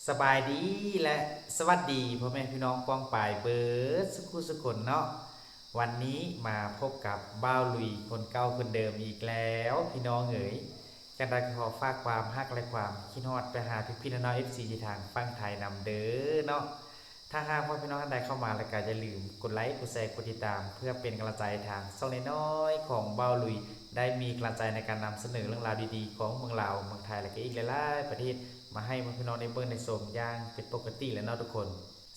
ສະບາຍດີ ແລະ ສະຫວັດດີພໍ່ແມ່ພີ່ນ້ອງປ້ອງປາຍເບິດສຸຂູສຸຄົນເນາະ. ວັນນີ້ມາພົບກັບບ່າວລຸຍຄົນເກົ່າຄົນເດີມອີກແລ້ວພີ່ນ້ອງເອີຍ. ຈັ່ງໃດກໍຂໍຝາກຄວາມຮັກ ແລະ ຄວາມຄິດຮອດໄປຫາພີ່ໆນ້ອງໆ ເອັຟຊີ ທີ່ທາງຝັ່ງໄທນຳເດີເນາະ. ຖ້າຫາກວ່າພີ່ນ້ອງທ່ານໃດເຂົ້າມາແລ້ວກໍຢ່າລືມກົດໄລ ກົດແຊ ກົດຕິດຕາມ ເພື່ອເປັນກຳລັງໃຈໃຫ້ທາງຊ່ອງນ້ອຍໆຂອງບ່າວລຸຍ ໄດ້ມີກຳລັງໃຈໃນການນຳສະເໜີເລື່ອງລາວດີໆຂອງເມືອງລາວ ເມືອງໄທ ແລະ ກໍອີກຫຼາຍໆປະເທດ ມາໃຫ້ພີ່ນ້ອງໄດ້ເບິ່ງໄດ້ຊົມຢ່າງເປັນປົກກະຕິແຫຼະເນາະທຸກຄົນ.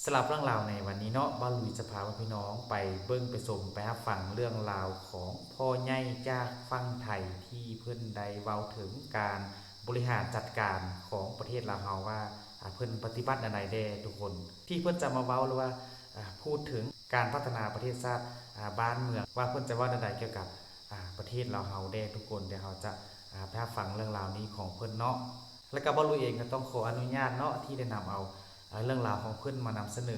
ສຳລັບເລື່ອງລາວໃນວັນນີ້ເນາະ ບ່າວລຸຍຈະພາພີ່ນ້ອງໄປເບິ່ງໄປຊົມໄປຮັບຟັງເລື່ອງລາວຂອງພໍ່ໃຫຍ່ຈາກຝັ່ງໄທ ທີ່ເພິ່ນໄດ້ເວົ້າເຖິງການບໍລິຫານຈັດການຂອງປະເທດລາວເຮົາວ່າ ອາ ເພິ່ນປະຕິບັດແນວໃດແດ່ທຸກຄົນ ທີ່ເພິ່ນຈະມາເວົ້າ ຫຼືວ່າ ອາ ພູດເຖິງການພັດທະນາປະເທດຊາດ ອາ ບ້ານເມືອງ ວ່າເພິ່ນຈະເວົ້າແນວໃດກ່ຽວກັບ ອາ ປະເທດລາວເຮົາແດ່ທຸກຄົນ. ດຽວເຮົາຈະ ອາ ໄປຮັບຟັງເລື່ອງລາວນີ້ຂອງເພິ່ນເນາະ. ແລ້ວກໍບ່າວລຸຍເອງກໍຕ້ອງຂໍອະນຸຍາດເນາະ ທີ່ໄດ້ນຳເອົາ ອາ ເລື່ອງລາວຂອງເພິ່ນມານຳສະເໜີ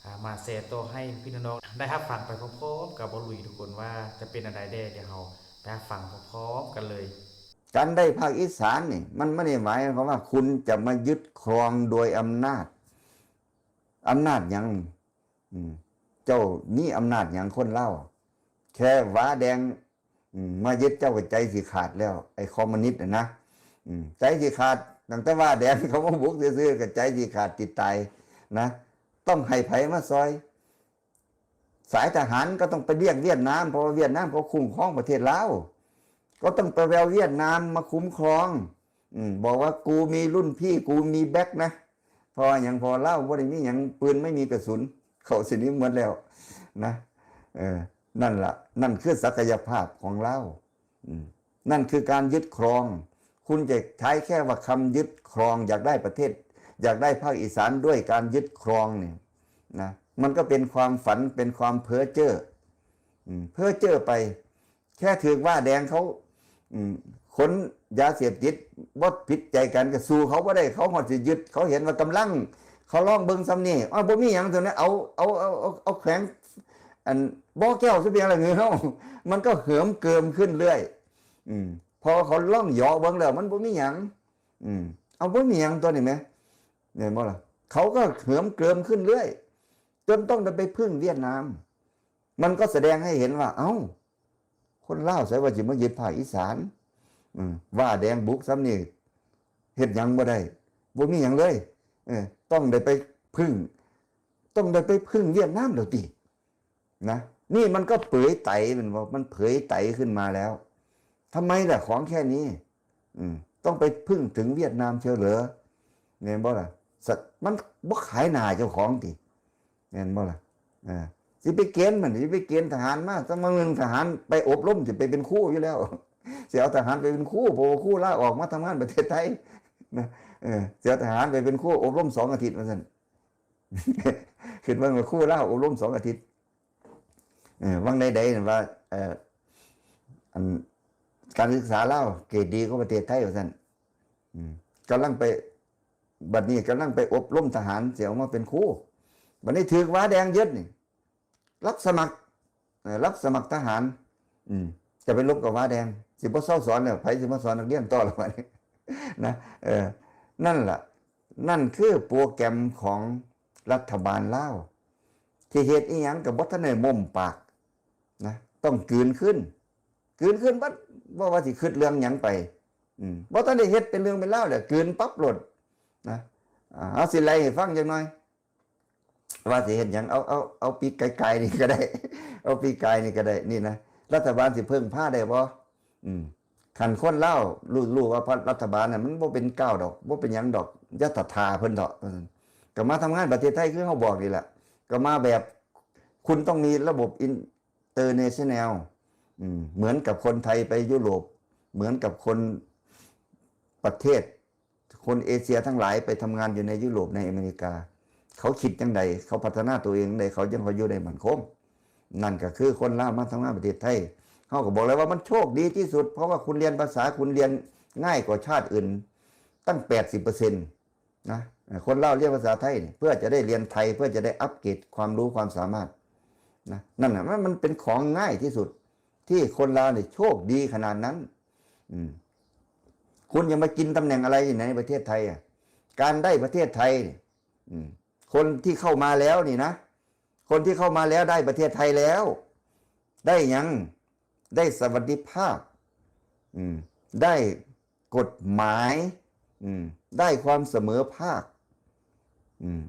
ອາ ມາແຊຕໍ່ໃຫ້ພີ່ນ້ອງໄດ້ຮັບຟັງໄປພ້ອມໆກັບບ່າວລຸຍທຸກຄົນ ວ່າຈະເປັນແນວໃດແດ່. ດຽວເຮົາໄປຮັບຟັງພ້ອມໆກັນເລີຍ. ການໄດ້ພາກອີສານນີ້ ມັນບໍ່ໄດ້ໝາຍຄວາມວ່າຄຸນຈະມາຍຶດຄອງໂດຍອຳນາດ. ອຳນາດຫຍັງ? ອືມ ເຈົ້າມີອຳນາດຫຍັງຄົນລາວ? ແຄ່ຫວາແດງ ອືມ ມາຍຶດເຈົ້າກໍໃຈຊິຂາດແລ້ວ ໄອ້ຄອມມູນິດຫັ້ນນະ. ອືມ ໃຈຊິຂາດ ຕັ້ງແຕ່ຫວາແດງເຂົາມາບຸກຊື່ໆ ກໍໃຈຊິຂາດຕິດຕາຍນະ. ຕ້ອງໃຫ້ໃຜມາຊ່ອຍ? ສາຍທະຫານກໍຕ້ອງໄປລຽກຫວຽດນາມ ເພາະວ່າຫວຽດນາມເຂົາຄຸ້ມຄອງປະເທດລາວ ກໍຕ້ອງໄປແວ່ວຫວຽດນາມມາຄຸ້ມຄອງ. ອືມ ບອກວ່າ ກູມີລຸ້ນພີ່ ກູມີແບັກນະ. ເພາະວ່າຫຍັງ? ເພາະວ່າລາວບໍ່ໄດ້ມີຫຍັງ ປືນໄມ່ມີກະສຸນ ເຂົາຊິໜີໝົດແລ້ວນະ. ເອີ ນັ້ນລະ ນັ້ນຄືສັກກະຍະພາບຂອງລາວ. ອືມ ນັ້ນຄືການຍຶດຄຣອງ. ຄຸນຈະໃຊ້ແຄ່ວ່າຄຳຍຶດຄຣອງ ຢາກໄດ້ປະເທດ ຢາກໄດ້ພາກອີສານດ້ວຍການຍຶດຄຣອງນີ້ນະ ມັນກໍເປັນຄວາມຝັນ ເປັນຄວາມເພ້ອເຈ້ອ. ອືມ ເພ້ອເຈ້ອໄປ. ແຄ່ຖືກຫວາແດງເຂົາ ອືມ ຂົນຢາເສບຕິດ ບໍ່ຜິດໃຈກັນ ກໍສູ້ເຂົາບໍ່ໄດ້ ເຂົາຮອດຊິຍຶດ. ເຂົາເຫັນວ່າກຳລັງ ເຂົາລອງເບິ່ງສ່ຳນີ້ ອ້າວ ບໍ່ມີຫຍັງຕົວນີ້ ເອົາ ເອົາ ເອົາ ເອົາ ເອົາແຂວງ ອັນ ບໍ່ແກ້ວຊະພຽງລະເຫືອເຮົາ ມັນກໍເຫີມເກີມຂຶ້ນເລື້ອຍ. ອືມ ເພາະວ່າເຂົາລອງເຫຍາະເບິ່ງແລ້ວ ມັນບໍ່ມີຫຍັງ. ອືມ ເອົາ ບໍ່ມີຫຍັງຕົວນີ້ແໝ ແມ່ນບໍ່ລະ? ເຂົາກໍເຫີມເກີມຂຶ້ນເລື້ອຍ ຈົນຕ້ອງໄດ້ໄປເພິ່ງຫວຽດນາມ. ມັນກໍສະແດງໃຫ້ເຫັນວ່າ ເອົ້າ ຄົນລາວໃສວ່າຊິມາຍຶດພາກອີສານ? ອືມ ຫວາແດງບຸກສ່ຳນີ້ ເຮັດຫຍັງບໍ່ໄດ້ ບໍ່ມີຫຍັງເລີຍ. ເອີ ຕ້ອງໄດ້ໄປເພິ່ງ ຕ້ອງໄດ້ໄປເພິ່ງຫວຽດນາມແລ້ວຕິນະ. ນີ້ມັນກໍເປີຍໄຕ ແມ່ນບໍ່? ມັນເຜີຍໄຕຂຶ້ນມາແລ້ວ. ທຳໄມລະ ຂອງແຄ່ນີ້ ອືມ ຕ້ອງໄປເພິ່ງເຖິງຫວຽດນາມເຊີເຫຼືອ ແມ່ນບໍ່ລະ? ສະ ມັນບໍ່ຂາຍໜ້າເຈົ້າຂອງຕິ ແມ່ນບໍ່ລະ? ເອີ ຊິໄປເກນມັນ ຊິໄປເກນທະຫານມາ ສະເໝີໜຶ່ງທະຫານໄປອົບຮົມ ຊິໄປເປັນຄູຢູ່ແລ້ວ ຊິເອົາທະຫານໄປເປັນຄູ ເພາະວ່າຄູລາອອກມາທຳງານປະເທດໄທນະ. ເອີ ຊິເອົາທະຫານໄປເປັນຄູ ອົບຮົມສອງອາທິດວ່າຊັ້ນ. ຄິດເບິ່ງວ່າຄູລາອົບຮົມສອງອາທິດ ເອີ ຫວ່າງໃດໆນັ້ນວ່າ ເອີ ອັນ ການສຶກສາລາວເກຣດດີກວ່າປະເທດໄທວ່າຊັ້ນ. ອືມ ກຳລັງໄປ ບັດນີ້ກຳລັງໄປອົບຮົມທະຫານ ຊິເອົາມາເປັນຄູ ບັດນີ້ຖືກຫວາແດງຍຶດນີ້ ຮັບສະໝັກ ເອີ ຮັບສະໝັກທະຫານ. ອືມ ຈະໄປລົບກັບຫວາແດງ ຊິບໍ່ເຊົາສອນແລ້ວ ໃຜຊິມາສອນນັກຮຽນຕໍ່ລະບັດນີ້ນະ. ເອີ ນັ້ນລະ ນັ້ນຄືໂປຣແກຣມຂອງລັດຖະບານລາວ ທີ່ເຮັດອີ່ຫຍັງກໍບໍ່ທັນໄດ້ໝົ້ມປາກນະ ຕ້ອງກືນຄືນ ກືນຄືນເບິດ ບໍ່ວ່າຊິຄິດເລື່ອງຫຍັງໄປ. ອືມ ບໍ່ທັນໄດ້ເຮັດເປັນເລື່ອງເປັນລາວແຫຼະ ກືນປັບໂລດນະ. ອາ ເຮົາຊິໄລ່ໃຫ້ຟັງຈັກໜ່ອຍ ວ່າຊິເຮັດຫຍັງ ເອົາ ເອົາ ເອົາປີກາຍໆນີ້ກໍໄດ້ ເອົາປີກາຍນີ້ກໍໄດ້ ນີ້ນະ ລັດຖະບານຊິເພິ່ງພາໄດ້ບໍ່? ອືມ ຄັນຄົນລາວຮູ້ ຮູ້ວ່າລັດຖະບານນະ ມັນບໍ່ເປັນກ້າວດອກ ບໍ່ເປັນຫຍັງດອກ ຢ່າຖາຖາເພິ່ນເຖາະ ວ່າຊັ້ນ. ກໍມາທຳງານປະເທດໄທຄືເຮົາບອກນີ້ແຫຼະ ກໍມາແບບ ຄຸນຕ້ອງມີລະບົບ international ອືມ ເໝືອນກັບຄົນໄທໄປຢູໂຣບ ເໝືອນກັບຄົນປະເທດ ຄົນເອເຊຍທັງຫຼາຍໄປທຳງານຢູ່ໃນຢູໂຣບ ໃນອາເມລິກາ ເຂົາຄິດຈັ່ງໃດ ເຂົາພັດທະນາຕົວເອງຈັ່ງໃດ ເຂົາຈຶ່ງເຂົາຢູ່ໄດ້ໝັ້ນຄົງ. ນັ້ນກໍຄືຄົນລາວມາທຳງານປະເທດໄທ ເຮົາກໍບອກແລ້ວວ່າມັນໂຊກດີທີ່ສຸດ ເພາະວ່າຄຸນຮຽນພາສາ ຄຸນຮຽນງ່າຍກວ່າຊາດອື່ນຕັ້ງແປດສິບເປີເຊັນນະ. ເອີ ຄົນລາວຮຽນພາສາໄທນີ້ ເພື່ອຈະໄດ້ຮຽນໄທ ເພື່ອຈະໄດ້ອັບເກຣດຄວາມຮູ້ຄວາມສາມາດນະ. ນັ້ນນະ ມັນ ມັນເປັນຂອງງ່າຍທີ່ສຸດ ທີ່ຄົນລາວນີ້ໂຊກດີຂະໜາດນັ້ນ. ອືມ ຄຸນຈະມາກິນຕຳແໜ່ງອາໄລຢູ່ໃນປະເທດໄທອະ? ການໄດ້ປະເທດໄທນີ້ ອືມ ຄົນທີ່ເຂົ້າມາແລ້ວນີ້ນະ ຄົນທີ່ເຂົ້າມາແລ້ວໄດ້ປະເທດໄທແລ້ວ ໄດ້ຫຍັງ? ໄດ້ສະຫວັດດີພາບ ອືມ ໄດ້ກົດໝາຍ ອືມ ໄດ້ຄວາມສະເໝີພາກ ອືມ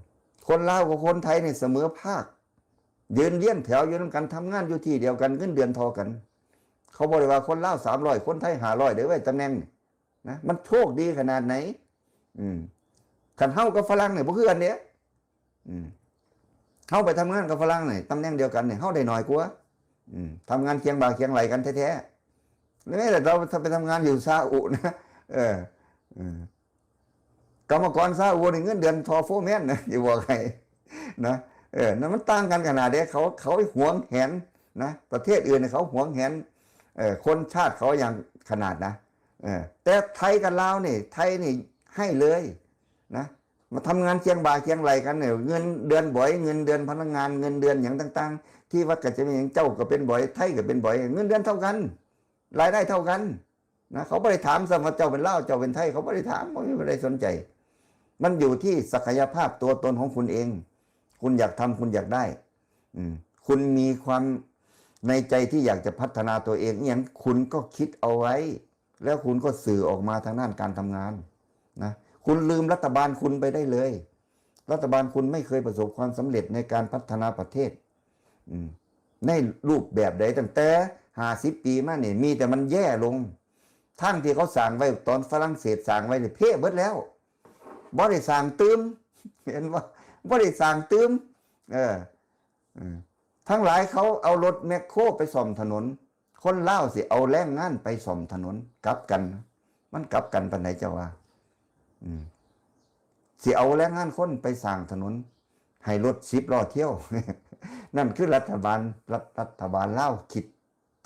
ຄົນລາວກັບຄົນໄທນີ້ສະເໝີພາກ ຢືນລຽງແຖວຢູ່ນຳກັນ ທຳງານຢູ່ທີ່ດຽວກັນ ເງິນເດືອນເທົ່າກັນ. ເຂົາບໍ່ໄດ້ວ່າຄົນລາວສາມຮ້ອຍ ຄົນໄທຫ້າຮ້ອຍ ໄດ້ໄວ້ຕຳແໜ່ງນີ້ນະ ມັນໂຊກດີຂະໜາດໃດ? ອືມ ຄັນເຮົາກັບຝຣັ່ງນີ້ບໍ່ຄືກັນເດ້. ອືມ ເຮົາໄປທຳງານກັບຝຣັ່ງນີ້ ຕຳແໜ່ງດຽວກັນນີ້ ເຮົາໄດ້ໜ້ອຍກວ່າ. ອືມ ທຳງານຄຽງບ່າຄຽງໄຫຼ່ກັນແທ້ໆ. ແມ່ນແຫຼະ ເຮົາໄປທຳງານຢູ່ຊາອຸນະ ເອີ ເອີ ກຳມະກອນຊາອຸນີ້ເງິນເດືອນທໍ່ໂຟແມນນະ ຊິບອກໃຫ້ນະ. ເອີ ນັ້ນມັນຕ່າງກັນຂະໜາດເດ້. ເຂົາ ເຂົາຫວງແຫນນະ ປະເທດອື່ນເຂົາຫວງແຫນ ເອີ ຄົນຊາດເຂົາຢ່າງຂະໜາດນະ. ເອີ ແຕ່ໄທກັບລາວນີ້ ໄທນີ້ໃຫ້ເລີຍນະ ມາທຳງານຄຽງບ່າຄຽງໄຫຼ່ກັນນີ້ ເງິນເດືອນບອຍ ເງິນເດືອນພະນັກງານ ເງິນເດືອນຫຍັງຕ່າງໆ ທີ່ວ່າກໍຈະມີຫຍັງ ເຈົ້າກໍເປັນບອຍ ໄທກໍເປັນບອຍ ເງິນເດືອນເທົ່າກັນ ລາຍໄດ້ເທົ່າກັນນະ. ເຂົາບໍ່ໄດ້ຖາມຊ້ຳວ່າເຈົ້າເປັນລາວ ເຈົ້າເປັນໄທ ເຂົາບໍ່ໄດ້ຖາມ ບໍ່ມີຜູ້ໃດສົນໃຈ. ມັນຢູ່ທີ່ສັກກະຍະພາບຕົວຕົນຂອງຄຸນເອງ ຄຸນຢາກທຳ ຄຸນຢາກໄດ້. ອືມ ຄຸນມີຄວາມໃນໃຈທີ່ຢາກຈະພັດທະນາຕົວເອງອີ່ຫຍັງ ຄຸນກໍຄິດເອົາໄວ້ ແລ້ວຄຸນກໍສື່ອອກມາທາງດ້ານການທຳງານນະ. ຄຸນລືມລັດຖະບານຄຸນໄປໄດ້ເລີຍ. ລັດຖະບານຄຸນໄມ່ເຄີຍປະສົບຄວາມສຳເລັດໃນການພັດທະນາປະເທດ ອືມ ໃນຮູບແບບໃດ. ຕັ້ງແຕ່ຫ້າສິບປີມານີ້ ມີແຕ່ມັນແຍ່ລົງ. ທາງທີ່ເຂົາສ້າງໄວ້ຕອນຝຣັ່ງເສດສ້າງໄວ້ນີ້ ເພະເບິດແລ້ວ ບໍ່ໄດ້ສ້າງຕື່ມ ເຫັນບໍ່? ບໍ່ໄດ້ສ້າງຕື່ມ. ເອີ ເອີ ທັງຫຼາຍເຂົາເອົາລົດແມັກໂຄໄປສ້ອມຖະໜົນ ຄົນລາວຊິເອົາແຮງງານໄປສ້ອມຖະໜົນ ກັບກັນ. ມັນກັບກັນປານໃດເຈົ້າວ່າ? ອືມ ຊິເອົາແຮງງານຄົນໄປສ້າງຖະໜົນໃຫ້ລົດສິບລໍ້ທ່ຽວ. ນັ້ນຄືລັດຖະບານ ລັດ ລັດຖະບານລາວຄິດ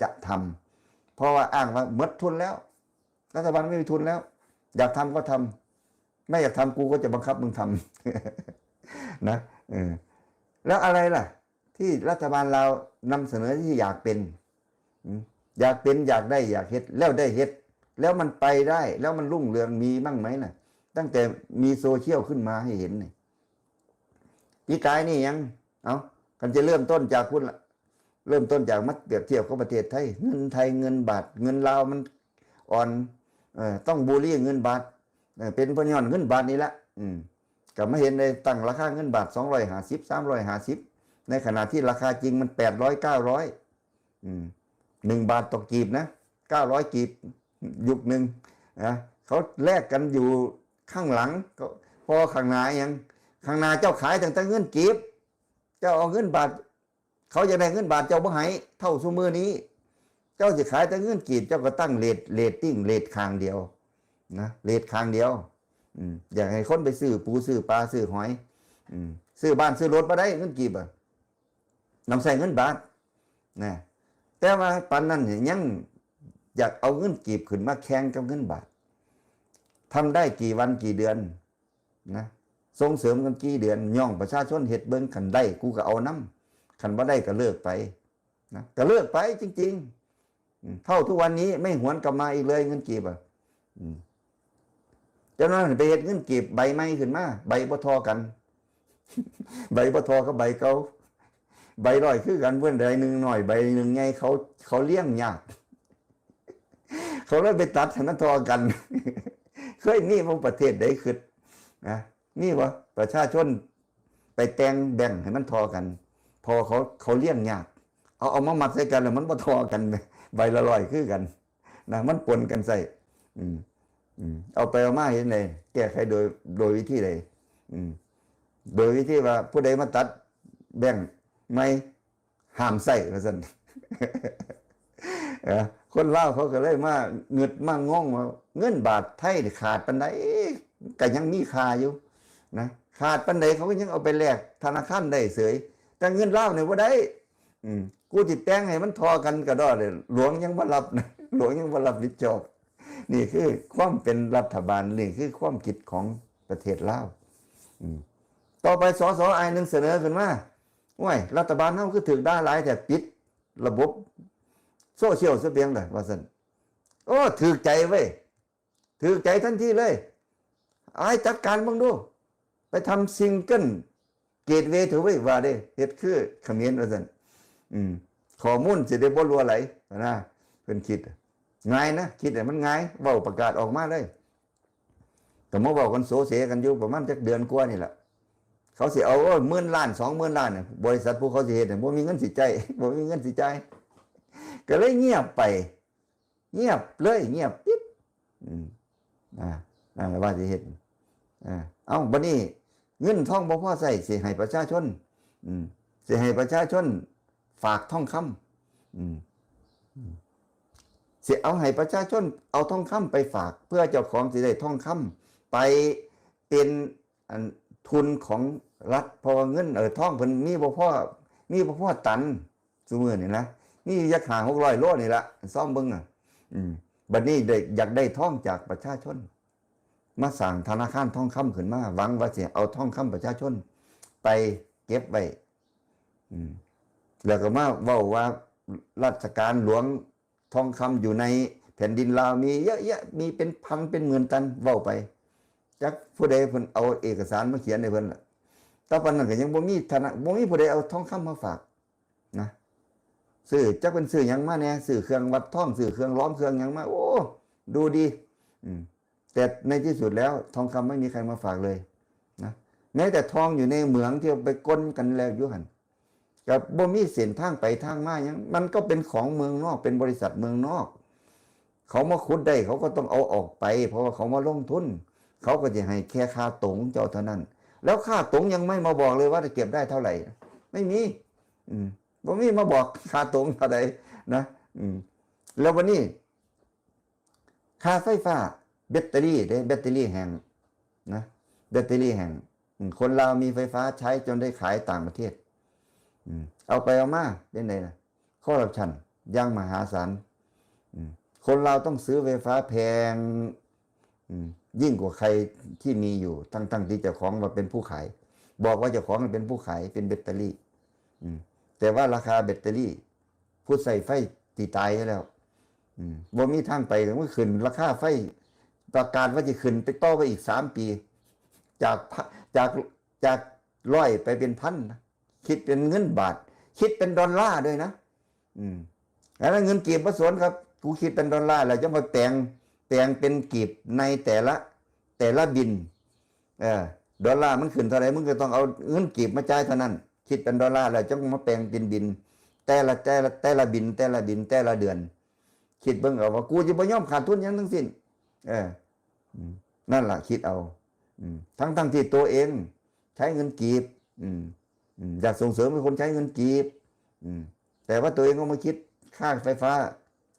ຈະທຳ ເພາະວ່າອ້າງວ່າໝົດທຶນແລ້ວ ລັດຖະບານໄມ່ມີທຶນແລ້ວ ຢາກທຳກໍທຳ ໄມ່ຢາກທຳ ກູກໍຈະບັງຄັບມຶງທຳ ນະ. ເອີ ແລ້ວອະໄລລະ ທີ່ລັດຖະບານລາວນຳສະເໜີທີ່ຢາກເປັນ? ອືມ ຢາກເປັນ ຢາກໄດ້ ຢາກເຮັດ ແລ້ວໄດ້ເຮັດ ແລ້ວມັນໄປໄດ້ ແລ້ວມັນຮຸ່ງເຮືອງ ມີບ້າງໄໝລະ? ຕັ້ງແຕ່ມີໂຊຊຽວຂຶ້ນມາໃຫ້ເຫັນນີ້ ປີກາຍນີ້ຫຍັງ? ເອົ້າ ຄັນຈະເລີ່ມຕົ້ນຈາກພຸ້ນລະ ເລີ່ມຕົ້ນຈາກມາປຽບທຽບກັບປະເທດໄທ ເງິນໄທ ເງິນບາດ ເງິນລາວມັນອ່ອນ ເອີ ຕ້ອງບູລີເງິນບາດ ເອີ ເປັນເພາະຍ້ອນເງິນບາດນີ້ລະ. ອືມ ກໍມາເຫັນໄດ້ຕັ້ງລາຄາເງິນບາດສອງຮ້ອຍຫ້າສິບ ສາມຮ້ອຍຫ້າສິບ ໃນຂະນະທີ່ລາຄາຈິງມັນແປດຮ້ອຍ ເກົ້າຮ້ອຍ ອືມ ໜຶ່ງບາດຕໍ່ກີບນະ ເກົ້າຮ້ອຍກີບ ຍຸກໜຶ່ງນະ ເຂົາແລກກັນຢູ່ຂ້າງຫຼັງ ກໍພໍຂ້າງໜ້າຫຍັງ? ຂ້າງໜ້າເຈົ້າຂາຍຕັ້ງແຕ່ເງິນກີບ ເຈົ້າເອົາເງິນບາດ ເຂົາຢາກໄດ້ເງິນບາດ ເຈົ້າບໍ່ໃຫ້ເທົ່າຊຸມື້ນີ້ ເຈົ້າຊິຂາຍແຕ່ເງິນກີບ ເຈົ້າກໍຕັ້ງເຣດ ເຣດຕິງ ເຣດຂ້າງດຽວນະ ເຣດຂ້າງດຽວ. ອືມ ຢາກໃຫ້ຄົນໄປຊື້ປູຊື້ປາຊື້ຫອຍ ອືມ ຊື້ບ້ານຊື້ລົດບໍ່ໄດ້ເງິນກີບອະ ນຳໃຊ້ເງິນບາດນະ. ແຕ່ວ່າປານນັ້ນນີ້ຍັງຢາກເອົາເງິນກີບຂຶ້ນມາແຂ່ງກັບເງິນບາດ ທຳໄດ້ກີ່ວັນກີ່ເດືອນນະ ສົ່ງເສີມກັນກີ່ເດືອນ ຍ້ອງປະຊາຊົນເຮັດເບິ່ງ ຄັນໄດ້ກູກໍເອົານຳ ຄັນບໍ່ໄດ້ກໍເລີກໄປນະ ກໍເລີກໄປຈິງໆ. ອືມ ເທົ່າທຸກວັນນີ້ໄມ່ຫວນກັບມາອີກເລີຍເງິນກີບອະ. ອືມ ເຈົ້ານັ້ນໄປເຮັດເງິນກີບໃບໃໝ່ຂຶ້ນມາ ໃບບໍ່ທໍ່ກັນ ໃບບໍ່ທໍ່ກັບໃບເກົ່າ ໃບຮ້ອຍຄືກັນ ເພິ່ນໃດໜຶ່ງນ້ອຍໃບໜຶ່ງໃຫຍ່ ເຂົາ ເຂົາລຽງຍາກ ເຂົາເລີຍໄປຕັດໃຫ້ມັນທໍ່ກັນ. ເຄີຍມີບໍ່ປະເທດໃດຄິດນະ ມີບໍ່ ປະຊາຊົນໄປແຕ່ງແບ່ງໃຫ້ມັນທໍ່ກັນ ເພາະວ່າເຂົາ ເຂົາລຽງຍາກ ເອົາ ເອົາມາມັດໃສ່ກັນແລ້ວມັນບໍ່ທໍ່ກັນ ໃບລະຮ້ອຍຄືກັນນະ ມັນປົນກັນໃຊ້. ອືມ ອືມ ເອົາໄປເອົາມາເຮັດໃດ ແກ້ໄຂໂດຍ ໂດຍວິທີໃດ? ອືມ ໂດຍວິທີວ່າຜູ້ໃດມາຕັດແບ່ງໃໝ່ ຫ້າມໃຊ້ວ່າຊັ້ນ. ເອີ ຄົນລາວເຂົາກໍເລີຍມາງຶດມາງົງວ່າ ເງິນບາດໄທນີ້ຂາດປານໃດ ກໍຍັງມີຄ່າຢູ່ນະ ຂາດປານໃດເຂົາກໍຍັງເອົາໄປແລກທະນາຄານໄດ້ເສີຍ ແຕ່ເງິນລາວນີ້ບໍ່ໄດ້. ອືມ ກູຊິແຕ່ງໃຫ້ມັນທໍ່ກັນກະດໍ້ເລີຍ ຫຼວງຍັງບໍ່ຮັບນະ ຫຼວງຍັງບໍ່ຮັບຜິດຊອບ. ນີ້ຄືຄວາມເປັນລັດຖະບານ ນີ້ຄືຄວາມຄິດຂອງປະເທດລາວ. ອືມ ຕໍ່ໄປ ສສ ອ້າຍໜຶ່ງສະເໜີຂຶ້ນມາ ໂອ້ຍ ລັດຖະບານເຮົາຄືຖືກດ່າຫຼາຍແທ້ ປິດລະບົບໂຊຊຽວຊະເບຍງລະ ວ່າຊັ້ນ. ໂອ້ ຖືກໃຈເວີຍ ຖືກໃຈທັນທີເລີຍ. ອ້າຍຈັດການເບິ່ງດູ ໄປທຳ Single Gateway ເຖາະເວີຍ ວ່າເດ້ ເຮັດຄືຂະເໝນວ່າຊັ້ນ. ອືມ ຂໍ້ມູນຊິໄດ້ບໍ່ຮົ່ວໄຫຼນະ ເພິ່ນຄິດ ງ່າຍນະ ຄິດໃຫ້ມັນງ່າຍ ເວົ້າປະກາດອອກມາເລີຍ. ກໍມາເວົ້າກັນໂສເສກັນຢູ່ປະມານຈັກເດືອນກວ່ານີ້ລະ ເຂົາຊິເອົາ ໂອ້ຍ ໝື່ນລ້ານ ສອງໝື່ນລ້ານ ບໍລິສັດຜູ້ເຂົາຊິເຮັດ ບໍ່ມີເງິນຊິຈ່າຍ ບໍ່ມີເງິນຊິຈ່າຍ ກໍເລີຍງຽບໄປ ງຽບເລີຍ ງຽບປິດ. ອືມ ອ່າ ນັ້ນລະວ່າຊິເຮັດ ເອີ ເອົ້າ ບັດນີ້ເງິນທອງບໍ່ພໍໃຊ້ ຊິໃຫ້ປະຊາຊົນ ອືມ ຊິໃຫ້ປະຊາຊົນຝາກທອງຄຳ ອືມ ຊິເອົາໃຫ້ປະຊາຊົນເອົາທອງຄຳໄປຝາກ ເພື່ອເຈົ້າຂອງຊິໄດ້ທອງຄຳໄປເປັນ ອັນ ທຶນຂອງລັດ ເພາະວ່າເງິນ ເອີ ທອງເພິ່ນມີບໍ່ພໍ ມີບໍ່ພໍຕັນ ຊຸມື້ນີ້ນະ ມີຢູ່ຈັກຫ້າຫົກຮ້ອຍໂລນີ້ລະ ຊອມເບິ່ງນະ. ອືມ ບັດນີ້ໄດ້ ຢາກໄດ້ທອງຈາກປະຊາຊົນ ມາສ້າງທະນາຄານທອງຄຳຂຶ້ນມາ ຫວັງວ່າຊິເອົາທອງຄຳປະຊາຊົນໄປເກັບໄວ້. ອືມ ແລ້ວກໍມາເວົ້າວ່າ ລາຊະການຫຼວງ ທອງຄຳຢູ່ໃນແຜ່ນດິນລາວມີເຍາະແຍະ ມີເປັນພັນເປັນໝື່ນຕັນ ເວົ້າໄປ ຈັກຜູ້ໃດເພິ່ນເອົາເອກະສານມາຂຽນໃຫ້ເພິ່ນລະ. ແຕ່ປານນັ້ນກໍຍັງບໍ່ມີທະນະ ບໍ່ມີຜູ້ໃດເອົາທອງຄຳມາຝາກນະ. ຊື້ ຈັກເພິ່ນຊື້ຫຍັງມາແດ່ ຊື້ເຄື່ອງວັດທອງ ຊື້ເຄື່ອງຫຼອມ ເຄື່ອງຫຍັງມາ ໂອ້ ດູດີ. ອືມ ແຕ່ໃນທີ່ສຸດແລ້ວ ທອງຄຳໄມ່ມີໃຄມາຝາກເລີຍນະ. ແມ້ແຕ່ທອງຢູ່ໃນເໝືອງທີ່ເອົາໄປກົນກັນແລ້ວຢູ່ຫັ້ນ ກໍບໍ່ມີເສັ້ນທາງໄປທາງມາຫຍັງ ມັນກໍເປັນຂອງເມືອງນອກ ເປັນບໍລິສັດເມືອງນອກ ເຂົາມາຂຸດໄດ້ ເຂົາກໍຕ້ອງເອົາອອກໄປ ເພາະວ່າເຂົາມາລົງທຶນ ເຂົາກໍຈະໃຫ້ແຄ່ຄ່າຕົງເຈົ້າເທົ່ານັ້ນ. ແລ້ວຄ່າຕົງຍັງໄມ່ມາບອກເລີຍວ່າຈະເກັບໄດ້ເທົ່າໃດ ໄມ່ມີ ອືມ ບໍ່ມີມາບອກຄ່າຕົງເທົ່າໃດນະ. ອືມ ແລ້ວບັດນີ້ ຄ່າໄຟຟ້າ ແບັດເຕີຣີເດ້ ແບັດເຕີຣີແຫ່ງນະ ແບັດເຕີຣີແຫ່ງ ອືມ ຄົນລາວມີໄຟຟ້າໃຊ້ຈົນໄດ້ຂາຍຕ່າງປະເທດ. ອືມ ເອົາໄປເອົາມາເປັນໃດລະ? ຄໍຣັບຊັນຢ່າງມະຫາສານ. ອືມ ຄົນລາວຕ້ອງຊື້ໄຟຟ້າແພງ ອືມ ຍິ່ງກວ່າໃຄທີ່ມີຢູ່ ທັງໆທີ່ເຈົ້າຂອງວ່າເປັນຜູ້ຂາຍ ບອກວ່າເຈົ້າຂອງເປັນຜູ້ຂາຍ ເປັນແບັດເຕີຣີ. ອືມ ແຕ່ວ່າລາຄາແບັດເຕີຣີ ຜູ້ໃຊ້ໄຟຊິຕາຍຢູ່ແລ້ວ. ອືມ ບໍ່ມີທາງໄປ ມັນຂຶ້ນລາຄາໄຟ ປະກາດວ່າຊິຂຶ້ນໄປຕໍ່ໄປອີກສາມປີ ຈາກ ຈາກ ຈາກຮ້ອຍໄປເປັນພັນນະ ຄິດເປັນເງິນບາດ ຄິດເປັນດອນລາດ້ວຍນະ. ອືມ ອັນນັ້ນເງິນກີບບໍ່ສົນຄັບ ກູຄິດເປັນດອນລາ ແລ້ວຈັ່ງມາແປງ ແປງເປັນກີບໃນແຕ່ລະ ແຕ່ລະບິນ. ເອີ ດອນລາມັນຂຶ້ນເທົ່າໃດ ມຶງກໍຕ້ອງເອົາເງິນກີບມາຈ່າຍເທົ່ານັ້ນ ຄິດເປັນດອນລາ ແລ້ວຈັ່ງມາແປງເປັນບິນ ແຕ່ລະ ແຕ່ລະ ແຕ່ລະບິນ ແຕ່ລະບິນ ແຕ່ລະເດືອນ. ຄິດເບິ່ງເອົາວ່າ ກູຈະບໍ່ຍອມຂາດທຶນຫຍັງທັງສິ້ນ. ເອີ ອືມ ນັ້ນລະຄິດເອົາ. ອືມ ທັງໆທີ່ຕົວເອງໃຊ້ເງິນກີບ ອືມ ອືມ ຢາກສົ່ງເສີມໃຫ້ຄົນໃຊ້ເງິນກີບ ອືມ ແຕ່ວ່າຕົວເອງກໍມາຄິດຄ່າໄຟຟ້າ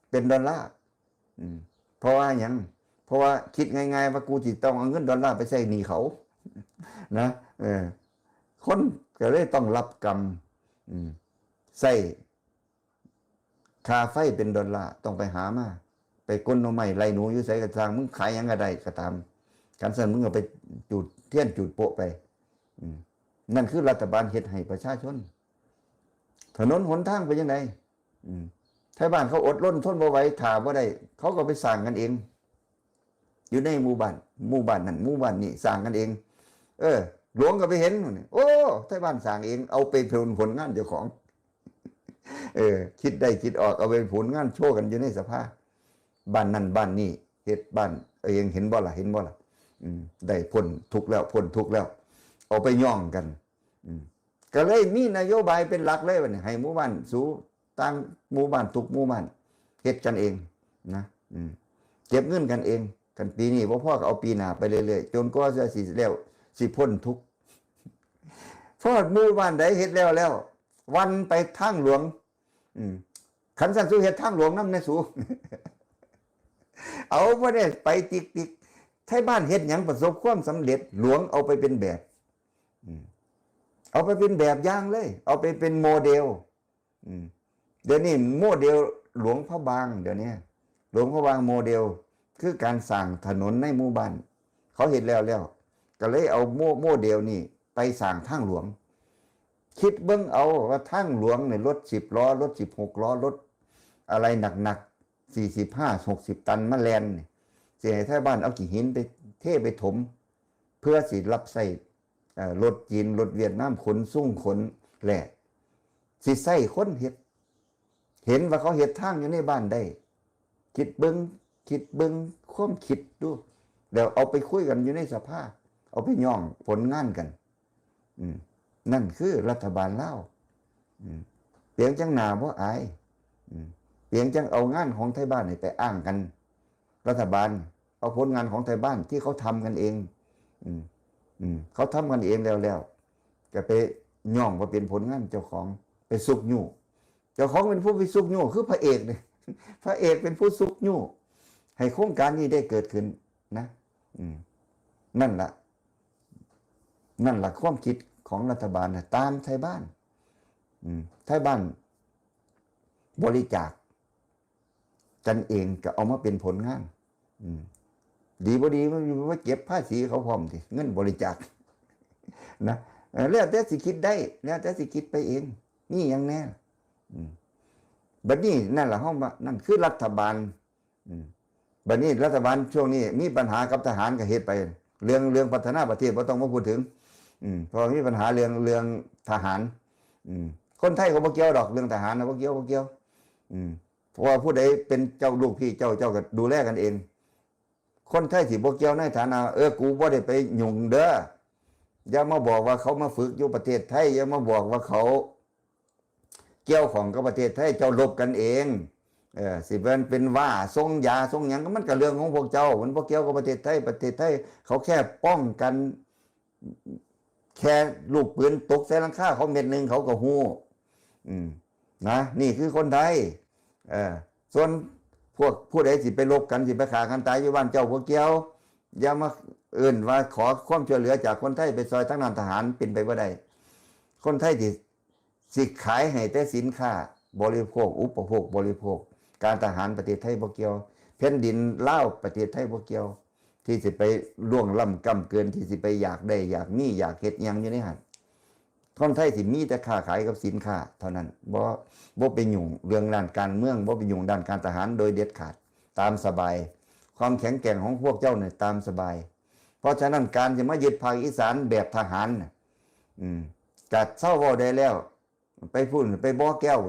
ເປັນດອນລາ. ອືມ ເພາະວ່າຫຍັງ? ເພາະວ່າຄິດງ່າຍໆວ່າ ກູຊິຕ້ອງເອົາເງິນດອນລາໄປໃຊ້ໜີ້ເຂົານະ. ເອີ ຄົນກໍເລີຍຕ້ອງຮັບກຳ ອືມ ໃຊ້ຄ່າໄຟເປັນດອນລາ ຕ້ອງໄປຫາມາ ໄປກົນໜໍ່ໄມ້ໄລ່ໜູຢູ່ໃສກໍຊ່າງ ມຶງຂາຍຫຍັງກໍໄດ້ກໍຕາມ ຄັນຊັ້ນ ມຶງກໍໄປຈູດທຽນຈູດໂປະໄປ. ອືມ ນັ້ນຄືລັດຖະບານເຮັດໃຫ້ປະຊາຊົນ. ຖະໜົນຫົນທາງເປັນຈັ່ງໃດ? ອືມ ໄທບ້ານເຂົາອົດລົນທົນບໍ່ໄຫວ ຖ້າບໍ່ໄດ້ ເຂົາກໍໄປສ້າງກັນເອງ ຢູ່ໃນໝູ່ບ້ານ ໝູ່ບ້ານນັ້ນ ໝູ່ບ້ານນີ້ ສ້າງກັນເອງ. ເອີ ຫຼວງກໍໄປເຫັນ ໂອ້ ໄທບ້ານສ້າງເອງ ເອົາໄປເປັນຜົນງານເຈົ້າຂອງ. ເອີ ຄິດໄດ້ຄິດອອກ ເອົາໄປເປັນຜົນງານໂຊກັນຢູ່ໃນສະພາ ບ້ານນັ້ນບ້ານນີ້ ເຮັດບ້ານເອງ ເຫັນບໍ່ລະ ເຫັນບໍ່ລະ? ອືມ ໄດ້ພົ້ນທຸກແລ້ວ ພົ້ນທຸກແລ້ວ ເອົາໄປຍ້ອງກັນ. ອືມ ກໍເລີຍມີນະໂຍບາຍເປັນຫຼັກເລີຍ ບັດນີ້ໃຫ້ໝູ່ບ້ານ ສູ່ຕ່າງໝູ່ບ້ານ ທຸກໝູ່ບ້ານເຮັດກັນເອງນະ. ອືມ ເກັບເງິນກັນເອງ ຄັນປີນີ້ບໍ່ພໍກໍເອົາປີໜ້າໄປເລື້ອຍໆ ຈົນກວ່າຈະຊິແລ້ວ ຊິພົ້ນທຸກ. ພໍໝູ່ບ້ານໃດເຮັດແລ້ວແລ້ວ ວັນໄປທາງຫຼວງ. ອືມ ຄັນຊັ້ນ ສູ່ເຮັດທາງຫຼວງນຳແດ່ສູ່. ເອົາບໍ່ໄດ້ໄປຕິກໆ ໄທບ້ານເຮັດຫຍັງປະສົບຄວາມສຳເລັດ ຫຼວງເອົາໄປເປັນແບບ. ອືມ ເອົາໄປເປັນແບບຢ່າງເລີຍ ເອົາໄປເປັນໂມເດລ. ອືມ ດຽວນີ້ໂມເດລຫຼວງພະບາງ ດຽວນີ້ຫຼວງພະບາງໂມເດລ ຄືການສ້າງຖະໜົນໃນໝູ່ບ້ານ ເຂົາເຮັດແລ້ວແລ້ວ ກໍເລີຍເອົາໂມ ໂມເດລນີ້ໄປສ້າງທາງຫຼວງ. ຄິດເບິ່ງເອົາວ່າທາງຫຼວງນີ້ ລົດສິບລໍ້ ລົດສິບຫົກລໍ້ ລົດອະໄລໜັກໆ ສີ່ສິບຫ້າ ຫົກສິບຕັນມາແລ່ນນີ້ ຊິໃຫ້ໄທບ້ານເອົາຂີ້ຫີນໄປເທໄປຖົມ ເພື່ອຊິຮັບໃຊ້ ເອີ ລົດຈີນ ລົດຫວຽດນາມ ຂົນຊຸງຂົນແຫຼ້ ຊິໃຊ້ຄົນເຮັດ. ເຫັນວ່າເຂົາເຮັດທາງຢູ່ໃນບ້ານໄດ້ ຄິດເບິ່ງ ຄິດເບິ່ງຄວາມຄິດດູ ແລ້ວເອົາໄປຄຸຍກັນຢູ່ໃນສະພາ ເອົາໄປຍ້ອງຜົນງານກັນ. ອືມ ນັ້ນຄືລັດຖະບານລາວ. ອືມ ປຽງຈັ່ງໜ້າບໍ່ອາຍ. ອືມ ປຽງຈັ່ງເອົາງານຂອງໄທບ້ານນີ້ໄປອ້າງກັນ. ລັດຖະບານເອົາຜົນງານຂອງໄທບ້ານທີ່ເຂົາທຳກັນເອງ ອືມ ອືມ ເຂົາທຳກັນເອງແລ້ວໆ ກໍໄປຍ້ອງວ່າເປັນຜົນງານເຈົ້າຂອງ ໄປຊຸກຍູ້. ເຈົ້າຂອງເປັນຜູ້ໄປຊຸກຍູ້ ຄືພະເອກນີ້ ພະເອກເປັນຜູ້ຊຸກຍູ້ໃຫ້ໂຄງການນີ້ໄດ້ເກີດຂຶ້ນນະ. ອືມ ນັ້ນລະ ນັ້ນລະຄວາມຄິດຂອງລັດຖະບານນະ ຕາມໄທບ້ານ. ອືມ ໄທບ້ານບໍລິຈາກກັນເອງ ກໍເອົາມາເປັນຜົນງານ. ອືມ ດີບໍ່ດີ ມັນມາເກັບພາສີເຂົາພ້ອມຕິ ເງິນບໍລິຈາກນະ. ເອີ ແລ້ວແຕ່ຊິຄິດໄດ້ ແລ້ວແຕ່ຊິຄິດໄປເອງ ມີຫຍັງແດ່. ອືມ ບັດນີ້ນັ້ນລະ ເຮົາວ່ານັ້ນຄືລັດຖະບານ. ອືມ ບັດນີ້ລັດຖະບານຊ່ວງນີ້ມີບັນຫາກັບທະຫານ ກໍເຮັດໄປ ເລື່ອງ ເລື່ອງພັດທະນາປະເທດບໍ່ຕ້ອງມາພູດເຖິງ. ອືມ ເພາະວ່າມີບັນຫາເລື່ອງ ເລື່ອງທະຫານ. ອືມ ຄົນໄທກໍບໍ່ກ່ຽວດອກ ເລື່ອງທະຫານນະ ບໍ່ກ່ຽວ ບໍ່ກ່ຽວ. ອືມ ເພາະວ່າຜູ້ໃດເປັນເຈົ້າ ລູກພີ່ເຈົ້າ ເຈົ້າກໍດູແລກັນເອງ. ຄົນໄທຊິບໍ່ກ່ຽວໃນຖານະ ເອີ ກູບໍ່ໄດ້ໄປຫຍຸ້ງເດີ. ຢ່າມາບອກວ່າເຂົາມາຝຶກຢູ່ປະເທດໄທ ຢ່າມາບອກວ່າເຂົາກ່ຽວຂ້ອງກັບປະເທດໄທ ເຈົ້າລົບກັນເອງ. ເອີ ຊິແມ່ນເປັນຫວ້າ ສົ່ງຢາ ສົ່ງຫຍັງ ມັນກໍເລື່ອງຂອງພວກເຈົ້າ ມັນບໍ່ກ່ຽວກັບປະເທດໄທ. ປະເທດໄທເຂົາແຄ່ປ້ອງກັນ ແຄ່ລູກປືນຕົກໃສ່ຫຼັງຄາເຂົາເມັດໜຶ່ງ ເຂົາກໍຮູ້. ອືມ ນະ ນີ້ຄືຄົນໄທ. ເອີ ສ່ວນພວກຜູ້ໃດຊິໄປລົບກັນ ຊິໄປຂ້າກັນຕາຍຢູ່ບ້ານເຈົ້າ ບໍ່ກ່ຽວ. ຢ່າມາເອີ້ນວ່າຂໍຄວາມຊ່ວຍເຫຼືອຈາກຄົນໄທໄປຊ່ອຍທາງດ້ານທະຫານ ເປັນໄປບໍ່ໄດ້. ຄົນໄທທີ່ ຊິຂາຍໃຫ້ແຕ່ສິນຄ້າບໍລິໂພກ ອຸປະໂພກບໍລິໂພກ. ການທະຫານປະເທດໄທບໍ່ກ່ຽວ, ແຜ່ນດິນລາວປະເທດໄທບໍ່ກ່ຽວ ທີ່ຊິໄປລ່ວງລ້ຳກ້ຳເກີນ ທີ່ຊິໄປຢາກໄດ້ຢາກມີຢາກເຮັດຫຍັງຢູ່ໃນຫັ້ນ. ຄົນໄທຊິມີແຕ່ຄ້າຂາຍກັບສິນຄ້າເທົ່ານັ້ນ, ບໍ່ ບໍ່ໄປຫຍຸ້ງເລື່ອງດ້ານການເມືອງ, ບໍ່ໄປຫຍຸ້ງດ້ານການທະຫານໂດຍເດັດຂາດ, ຕາມສະບາຍ. ຄວາມແຂງແກ່ງຂອງພວກເຈົ້ານີ້ຕາມສະບາຍ. ເພາະສະນັ້ນ ການຈະມາຍຶດພາກອີສານແບບທະຫານນະ ອືມ ກະເຊົາເວົ້າໄດ້ແລ້ວ. ໄປພຸ້ນ ໄປບໍ່ແກ້ວ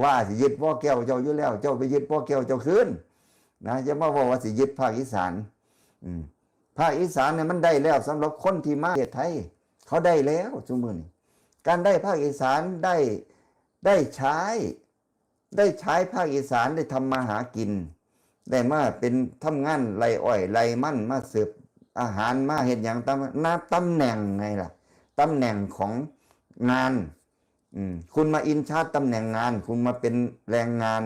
ວ່າຊິຍຶດບໍ່ແກ້ວເຈົ້າຢູ່ແລ້ວ, ເຈົ້າໄປຍຶດບໍ່ແກ້ວເຈົ້າຄືນນະ, ຢ່າມາເວົ້າວ່າຊິຍຶດພາກອີສານ. ອືມ ພາກອີສານນີ້ມັນໄດ້ແລ້ວ ສຳລັບຄົນທີ່ມາປະເທດໄທ ເຂົາໄດ້ແລ້ວຊຸມື້ນີ້. ການໄດ້ພາກອີສານ ໄດ້ ໄດ້ໃຊ້ ໄດ້ໃຊ້ພາກອີສານ ໄດ້ທຳມາຫາກິນ ໄດ້ມາເປັນ ທຳງານໄລ່ອ້ອຍໄລ່ມັນ ມາເສີບອາຫານ ມາເຮັດຫຍັງຕາມ ນະ ຕຳແໜ່ງໄງລະ ຕຳແໜ່ງຂອງງານ. ອືມ ຄຸນມາອິນຊາດຕຳແໜ່ງງານ ຄຸນມາເປັນແຮງງານ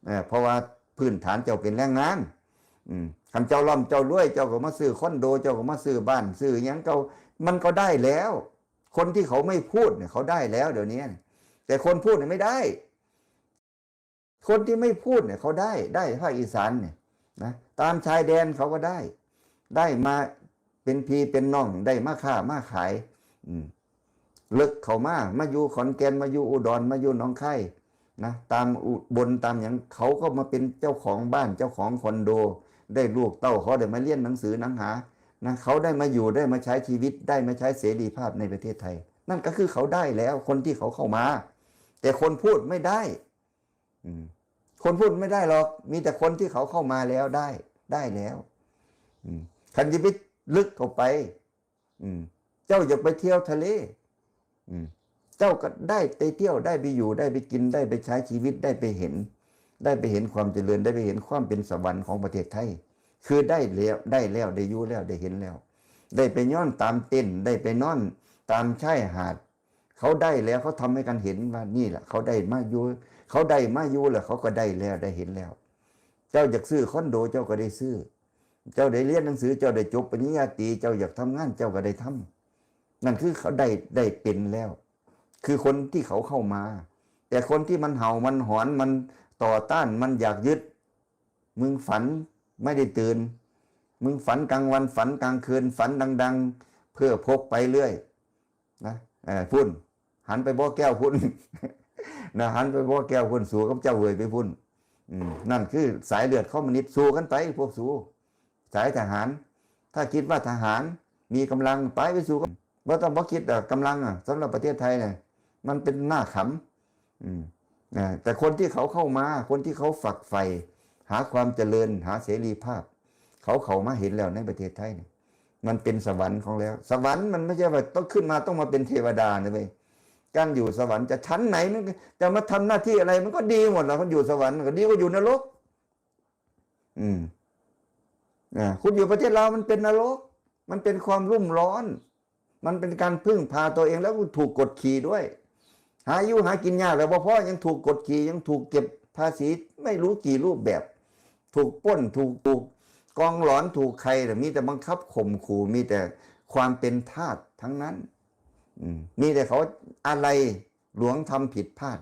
ເອີ ເພາະວ່າພື້ນຖານເຈົ້າເປັນແຮງງານ. ອືມ ຄັນເຈົ້າລ່ຳເຈົ້າລວຍ ເຈົ້າກໍມາຊື້ຄອນໂດ ເຈົ້າກໍມາຊື້ບ້ານ ຊື້ຫຍັງເຈົ້າ ມັນກໍໄດ້ແລ້ວ. ຄົນທີ່ເຂົາໄມ່ພູດເນຍ ເຂົາໄດ້ແລ້ວດຽວນີ້, ແຕ່ຄົນພູດເນຍໄມ່ໄດ້. ຄົນທີ່ໄມ່ພູດເນຍເຂົາໄດ້ ໄດ້ພາກອີສານເນຍນະ ຕາມຊາຍແດນເຂົາກໍໄດ້ ໄດ້ມາເປັນພີ່ເປັນນ້ອງ ໄດ້ມາຄ້າມາຂາຍ. ອືມ ເລິກເຂົ້າມາ ມາຢູ່ຂອນແກ່ນ ມາຢູ່ອຸດອນ ມາຢູ່ໜອງຄາຍນະ ຕາມອຸບົນຕາມຫຍັງ ເຂົາກໍມາເປັນເຈົ້າຂອງບ້ານ ເຈົ້າຂອງຄອນໂດ ໄດ້ລູກເຕົ້າ ເຂົາໄດ້ມາຮຽນໜັງສືໜັງຫານະ ເຂົາໄດ້ມາຢູ່ ໄດ້ມາໃຊ້ຊີວິດ ໄດ້ມາໃຊ້ເສລີພາບໃນປະເທດໄທ. ນັ້ນກໍຄືເຂົາໄດ້ແລ້ວ ຄົນທີ່ເຂົາເຂົ້າມາ, ແຕ່ຄົນພູດໄມ່ໄດ້. ອືມ ຄົນພູດໄມ່ໄດ້ຫຼອກ ມີແຕ່ຄົນທີ່ເຂົາເຂົ້າມາແລ້ວໄດ້ ໄດ້ແລ້ວ. ອືມ ຄັນຊິໄປເລິກເຂົ້າໄປ ອືມ ເຈົ້າຢາກໄປທ່ຽວທະເລ ອືມ ເຈົ້າກໍໄດ້ໄປທ່ຽວ ໄດ້ໄປຢູ່ ໄດ້ໄປກິນ ໄດ້ໄປໃຊ້ຊີວິດ ໄດ້ໄປເຫັນ ໄດ້ໄປເຫັນຄວາມຈະເລີນ ໄດ້ໄປເຫັນຄວາມເປັນສະຫວັນຂອງປະເທດໄທ. ຄືໄດ້ແລ້ວ ໄດ້ແລ້ວ ໄດ້ຢູ່ແລ້ວ ໄດ້ເຫັນແລ້ວ ໄດ້ໄປນອນຕາມເຕັນ ໄດ້ໄປນອນຕາມຊາຍຫາດ ເຂົາໄດ້ແລ້ວ ເຂົາທຳໃຫ້ກັນເຫັນວ່ານີ້ລະ ເຂົາໄດ້ມາຢູ່ ເຂົາໄດ້ມາຢູ່ແລ້ວ ເຂົາກໍໄດ້ແລ້ວ ໄດ້ເຫັນແລ້ວ. ເຈົ້າຢາກຊື້ຄອນໂດ ເຈົ້າກໍໄດ້ຊື້, ເຈົ້າໄດ້ຮຽນໜັງສື ເຈົ້າໄດ້ຈົບປະລິນຍາຕີ ເຈົ້າຢາກທຳງານ ເຈົ້າກໍໄດ້ທຳ. ນັ້ນຄືເຂົາໄດ້ ໄດ້ເປັນແລ້ວ ຄືຄົນທີ່ເຂົາເຂົ້າມາ. ແຕ່ຄົນທີ່ມັນເຫົ່າ ມັນຫອນ ມັນຕໍ່ຕ້ານ ມັນຢາກຍຶດ ມຶງຝັນໄມ່ໄດ້ຕື່ນ, ມຶງຝັນກາງວັນ ຝັນກາງຄືນ ຝັນດັງໆ ເພື່ອພົກໄປເລື້ອຍນະ. ເອີ ພຸ້ນ ຫັນໄປບໍ່ແກ້ວພຸ້ນນະ ຫັນໄປບໍ່ແກ້ວພຸ້ນ ສູ້ກັບເຈົ້າເວີຍໄປພຸ້ນ. ອືມ ນັ້ນຄືສາຍເລືອດຄອມມູນິດ ສູ້ກັນໄປພວກສູ ສາຍທະຫານ. ຖ້າຄິດວ່າທະຫານ ມີກຳລັງ ໄປ ໄປສູ້ກັນ. ບໍ່ຕ້ອງ ບໍ່ຄິດດອກ ກຳລັງ ອະ ສຳລັບປະເທດໄທນະ ມັນເປັນໜ້າຂຳ. ອືມ ນະ ແຕ່ຄົນທີ່ເຂົາເຂົ້າມາ ຄົນທີ່ເຂົາຝັກໃຝ່ຫາຄວາມຈະເລີນ ຫາເສລີພາບ ເຂົາເຂົ້າມາເຫັນແລ້ວໃນປະເທດໄທນີ້ ມັນເປັນສະຫວັນຂອງແລ້ວ. ສະຫວັນມັນບໍ່ໃຊ່ວ່າຕ້ອງຂຶ້ນມາ ຕ້ອງມາເປັນເທວະດານະເວີຍ. ການຢູ່ສະຫວັນຈະຊັ້ນໃດ ມັນຈະມາທຳໜ້າທີ່ອະໄລ ມັນກໍດີໝົດລະ. ຄັນຢູ່ສະຫວັນມັນກໍດີກວ່າຢູ່ນະລົກ. ອືມ ອາ ຄຸນຢູ່ປະເທດລາວ ມັນເປັນນະລົກ ມັນເປັນຄວາມຮຸ້ມຮ້ອນ ມັນເປັນການເພິ່ງພາຕົວເອງ ແລ້ວກໍຖືກກົດຂີ່ດ້ວຍ. ຫາຢູ່ຫາກິນຍາກແລ້ວບໍ່ພໍ ຍັງຖືກກົດຂີ່ ຍັງຖືກເກັບພາສີໄມ່ຮູ້ກີ່ຮູບແບບ ຖືກປຸ້ນ ຖືກ ຖືກກອງຫຼອນ ຖືກໄຂ ແລ້ວມີແຕ່ບັງຄັບຂົ່ມຂູ່ ມີແຕ່ຄວາມເປັນທາດທັງນັ້ນ. ອືມ ມີແຕ່ເຂົາອາໄລ ຫຼວງທຳຜິດພາດ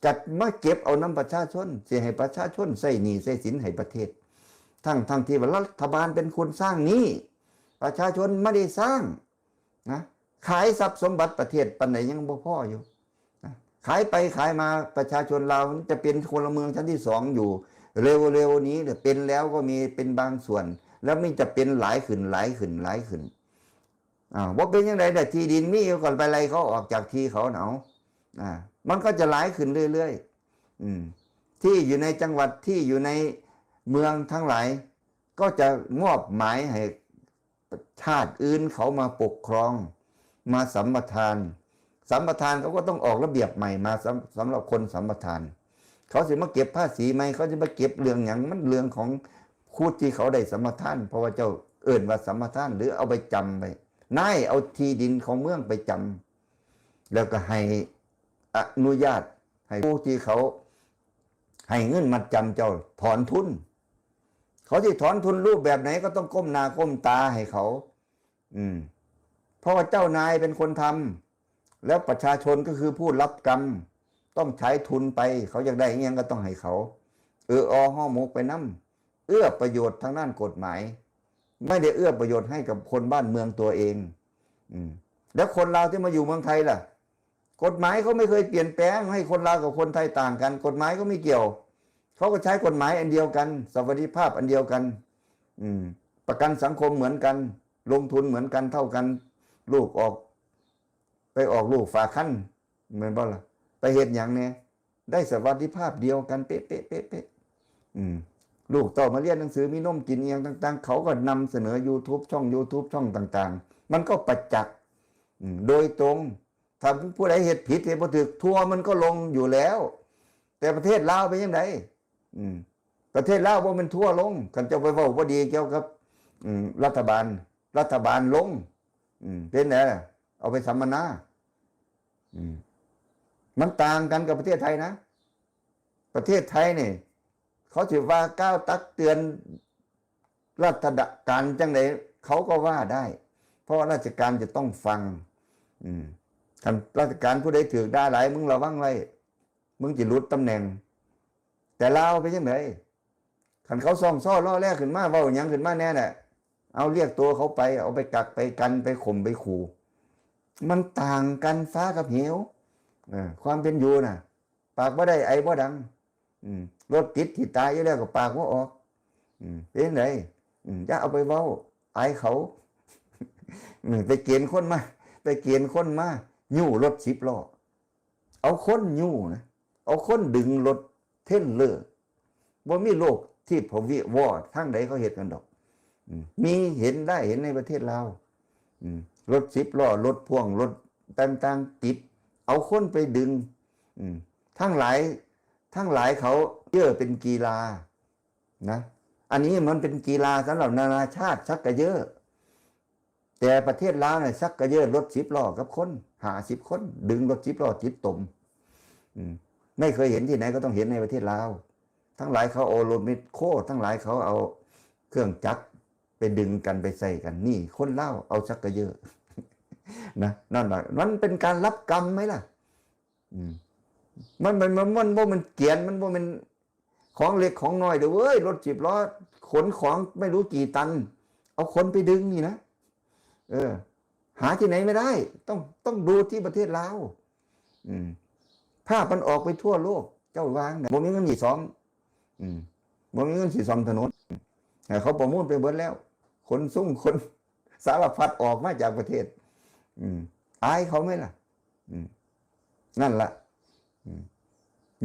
ຈັດມາເກັບເອົານຳປະຊາຊົນ ຊິໃຫ້ປະຊາຊົນໃຊ້ໜີ້ໃຊ້ສິນໃຫ້ປະເທດ ທັງໆທີ່ວ່າລັດຖະບານເປັນຄົນສ້າງໜີ້ ປະຊາຊົນບໍ່ໄດ້ສ້າງນະ. ຂາຍຊັບສົມບັດປະເທດປານໃດຍັງບໍ່ພໍຢູ່ນະ. ຂາຍໄປຂາຍມາ ປະຊາຊົນລາວຈະເປັນພົນລະເມືອງຊັ້ນທີສອງຢູ່ ເລັວໆນີ້ ເປັນແລ້ວກໍມີເປັນບາງສ່ວນ ແລ້ວມີຈະເປັນຫຼາຍຂຶ້ນ ຫຼາຍຂຶ້ນ ຫຼາຍຂຶ້ນ. ອ້າວ ບໍ່ເປັນຈັ່ງໃດລະ ທີ່ດິນມີຢູ່ກໍໄປໄລ່ເຂົາອອກຈາກທີ່ເຂົາເນາະ. ອາ ມັນກໍຈະຫຼາຍຂຶ້ນເລື້ອຍໆ. ອືມ ທີ່ຢູ່ໃນຈັງຫວັດ ທີ່ຢູ່ໃນເມືອງທັງຫຼາຍ ກໍຈະມອບໝາຍໃຫ້ຊາດອື່ນເຂົາມາປົກຄອງ ມາສຳປະທານ. ສຳປະທານເຂົາກໍຕ້ອງອອກລະບຽບໃໝ່ມາ ສຳ ສຳລັບຄົນສຳປະທານ. ເຂົາຊິມາເກັບພາສີໃໝ່ ເຂົາຊິມາເກັບເລື່ອງຫຍັງ? ມັນເລື່ອງຂອງຜູ້ທີ່ເຂົາໄດ້ສຳປະທານ ເພາະວ່າເຈົ້າເອີ້ນວ່າສຳປະທານ ຫຼື ເອົາໄປຈຳໄວ້. ນາຍເອົາທີ່ດິນຂອງເມືອງໄປຈຳ ແລ້ວກໍໃຫ້ອະນຸຍາດໃຫ້ຜູ້ທີ່ເຂົາໃຫ້ເງິນມັດຈຳເຈົ້າຖອນທຶນ. ເຂົາຊິຖອນທຶນຮູບແບບໃດກໍຕ້ອງກົ້ມໜ້າກົ້ມຕາໃຫ້ເຂົາ. ອືມ ເພາະວ່າເຈົ້ານາຍເປັນຄົນທຳ ແລ້ວປະຊາຊົນກໍຄືຜູ້ຮັບກຳ ຕ້ອງໃຊ້ທຶນໄປ ເຂົາຢາກໄດ້ອີ່ຫຍັງກໍຕ້ອງໃຫ້ເຂົາ ເອີອໍຫໍ່ໝົກໄປນຳ ເອື້ອປະໂຫຍດທາງດ້ານກົດໝາຍ ໄມ່ໄດ້ເອື້ອປະໂຫຍດໃຫ້ກັບຄົນບ້ານເມືອງຕົວເອງ. ອືມ ແລ້ວຄົນລາວທີ່ມາຢູ່ເມືອງໄທລະ? ກົດໝາຍເຂົາໄມ່ເຄີຍປ່ຽນແປງ ໃຫ້ຄົນລາວກັບຄົນໄທຕ່າງກັນ ກົດໝາຍກໍໄມ່ກ່ຽວ ເຂົາກໍໃຊ້ກົດໝາຍອັນດຽວກັນ ສະຫວັດດີພາບອັນດຽວກັນ. ອືມ ປະກັນສັງຄົມເໝືອນກັນ ລົງທຶນເໝືອນກັນເທົ່າກັນ ລູກອອກ ໄປອອກລູກຝາກຄັນ ແມ່ນບໍ່ລະ? ໄປເຮັດຫຍັງແດ່ ໄດ້ສະຫວັດດີພາບດຽວກັນເປະໆ. ອືມ ລູກເຕົ້າມາຮຽນໜັງສື ມີນົມກິນອີ່ຫຍັງຕ່າງໆ ເຂົາກໍນຳສະເໜີຢູທູບ ຊ່ອງຢູທູບ ຊ່ອງຕ່າງໆ ມັນກໍປະຈັກ ອືມ ໂດຍຕົງ. ຖ້າຜູ້ໃດເຮັດຜິດເຮັດບໍ່ຖືກ ທົວມັນກໍລົງຢູ່ແລ້ວ. ແຕ່ປະເທດລາວເປັນຈັ່ງໃດ? ອືມ ປະເທດລາວບໍ່ແມ່ນທົວລົງ. ຄັນເຈົ້າໄປເວົ້າບໍ່ດີກ່ຽວກັບ ອືມ ລັດຖະບານ ລັດຖະບານລົງ. ອືມ ເປັນໃດລະ? ເອົາໄປສຳມະນາ. ອືມ ມັນຕ່າງກັນກັບປະເທດໄທນະ. ປະເທດໄທນີ້ ເຂົາຊິວ່າກ່າວຕັກເຕືອນ ລັດຖະການຈັ່ງໃດເຂົາກໍວ່າໄດ້ ເພາະວ່າລາຊະການຈະຕ້ອງຟັງ. ອືມ ຄັນລາຊະການຜູ້ໃດຖືກດ່າຫຼາຍ ມຶງລະວັງໄວ້ ມຶງຈະຫຼຸດຕຳແໜ່ງ. ແຕ່ລາວເປັນຈັ່ງໃດ? ຄັນເຂົາຊ່ອງຊໍ້ລໍ້ແລຂຶ້ນມາ ເວົ້າຫຍັງຂຶ້ນມາແດ່ແຫຼະ ເອົາ ລຽກຕົວເຂົາໄປ ເອົາໄປກັກໄປກັນ ໄປຂົ່ມໄປຂູ່. ມັນຕ່າງກັນຟ້າກັບເຫວ. ເອີ ຄວາມເປັນຢູ່ນະ ປາກບໍ່ໄດ້ ໄອບໍ່ດັງ. ອືມ ລົດຕິດທີ່ຕາຍຢູ່ແລ້ວກໍປາກບໍ່ອອກ. ອືມ ເປັນໃດ? ອືມ ຢ່າເອົາໄປເວົ້າ ອາຍເຂົາ. ອືມ ໄປເກນຄົນມາ ໄປເກນຄົນມາຍູ້ລົດສິບລໍ້ ເອົາຄົນຍູ້ນະ ເອົາຄົນດຶງລົດເທຣນເລີ. ບໍ່ມີໂລກທິບພະວິວໍທາງໃດເຂົາເຮັດກັນດອກ. ອືມ ມີເຫັນໄດ້ເຫັນໃນປະເທດລາວ. ອືມ ລົດສິບລໍ້ ລົດພ່ວງ ລົດຕ່າງໆ ຕິດ ເອົາຄົນໄປດຶງ. ອືມ ທັງຫຼາຍ ທັງຫຼາຍເຂົາເອີເປັນກິລານະ. ອັນນີ້ມັນເປັນກິລາສຳລັບນານາຊາດ ຊັກກະເຍີ້. ແຕ່ປະເທດລາວນະ ຊັກກະເຍີ້ລົດສິບລໍ້ກັບຄົນ ຫ້າສິບຄົນ ດຶງລົດສິບລໍ້ຕິດຕົມ. ອືມ ໄມ່ເຄີຍເຫັນທີ່ໃດ ກໍຕ້ອງເຫັນໃນປະເທດລາວ. ທັງຫຼາຍເຂົາເອົາລົດແມັກໂຄ ທັງຫຼາຍເຂົາເອົາເຄື່ອງຈັກໄປດຶງກັນ ໄປໃສ່ກັນ. ນີ້ຄົນລາວເອົາຊັກກະເຍີ້ນະ. ນັ້ນລະ ມັນເປັນການຮັບກຳໄໝລະ? ອືມ ມັນ ມັນ ມັນ ມັນບໍ່ແມ່ນກຽນ ມັນບໍ່ແມ່ນຂອງເລັກຂອງນ້ອຍເດີ້ເວີຍ. ລົດສິບລໍ້ຂົນຂອງໄມ່ຮູ້ກີ່ຕັນ ເອົາຄົນໄປດຶງນີ້ນະ. ເອີ ຫາທີ່ໄຫນໄມ່ໄດ້ ຕ້ອງ ຕ້ອງດູທີ່ປະເທດລາວ. ອືມ ພາບມັນອອກໄປທົ່ວໂລກ. ເຈົ້າວ່າຈັ່ງໃດ? ບໍ່ມີເງິນຊິສ້ອມ. ອືມ ບໍ່ມີເງິນຊິສ້ອມຖະໜົນ. ໃຫ້ເຂົາປະມູນໄປເບິດແລ້ວ. ຂົນຊຸງຂົນ ສາລະພັດອອກມາຈາກປະເທດ. ອືມ ອາຍເຂົາໄໝລະ? ອືມ ນັ້ນລະ ອືມ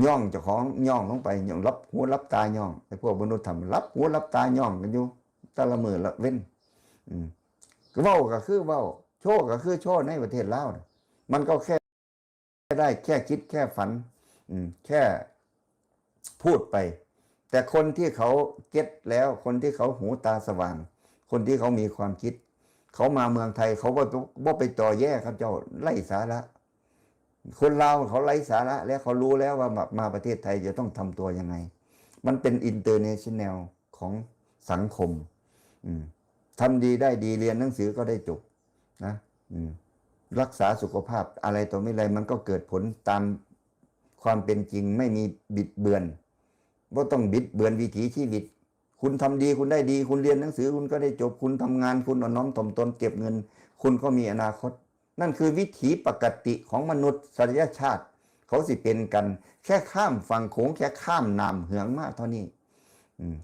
ຍ້ອງເຈົ້າຂອງ ຍ້ອງລົງໄປ ຍ້ອງ ຫຼັບຫູຫຼັບຕາຍ້ອງ. ໄອ້ພວກມະນຸດທຳ ຫຼັບຫູຫຼັບຕາຍ້ອງກັນຢູ່ແຕ່ລະມື້ລະເວັນ. ອືມ ເວົ້າກໍຄືເວົ້າ ໂຊກໍຄືໂຊໃນປະເທດລາວນະ ມັນກໍແຄ່ ໄດ້ແຄ່ຄິດແຄ່ຝັນ ອືມ ແຄ່ພູດໄປ. ແຕ່ຄົນທີ່ເຂົາເກັດແລ້ວ ຄົນທີ່ເຂົາຫູຕາສະຫວ່າງ ຄົນທີ່ເຂົາມີຄວາມຄິດ ເຂົາມາເມືອງໄທ ເຂົາບໍ່ ບໍ່ໄປຕໍ່ແຢ້ເຂົາເຈົ້າໄຮ້ສາລະ. ຄົນລາວເຂົາໄຮ້ສາລະ ແລະ ເຂົາຮູ້ແລ້ວວ່າມາ ມາປະເທດໄທຈະຕ້ອງທຳຕົວຍັງໄງ. ມັນເປັນອິນເຕີເນຊັນແນວຂອງສັງຄົມ. ອືມ ທຳດີໄດ້ດີ ຮຽນໜັງສືກໍໄດ້ຈົບນະ. ອືມ ລັກສາສຸຂະພາບອະໄລຕໍ່ມີອະໄລ ມັນກໍເກີດຜົນຕາມຄວາມເປັນຈິງ ໄມ່ມີບິດເບືອນ. ບໍ່ຕ້ອງບິດເບືອນວິຖີຊີວິດ. ຄຸນທຳດີ ຄຸນໄດ້ດີ ຄຸນຮຽນໜັງສື ຄຸນກໍໄດ້ຈົບ ຄຸນທຳງານ ຄຸນອ່ອນນ້ອມຖ່ອມຕົນເກັບເງິນ ຄຸນກໍມີອະນາຄົດ. ນັ້ນຄືວິຖີປະກະຕິຂອງມະນຸດສະລິຍະຊາດ ເຂົາຊິເປັນກັນ ແຄ່ຂ້າມຝັ່ງໂຂງ ແຄ່ຂ້າມນ້ຳເຫືອງມາເທົ່ານີ້. ອືມ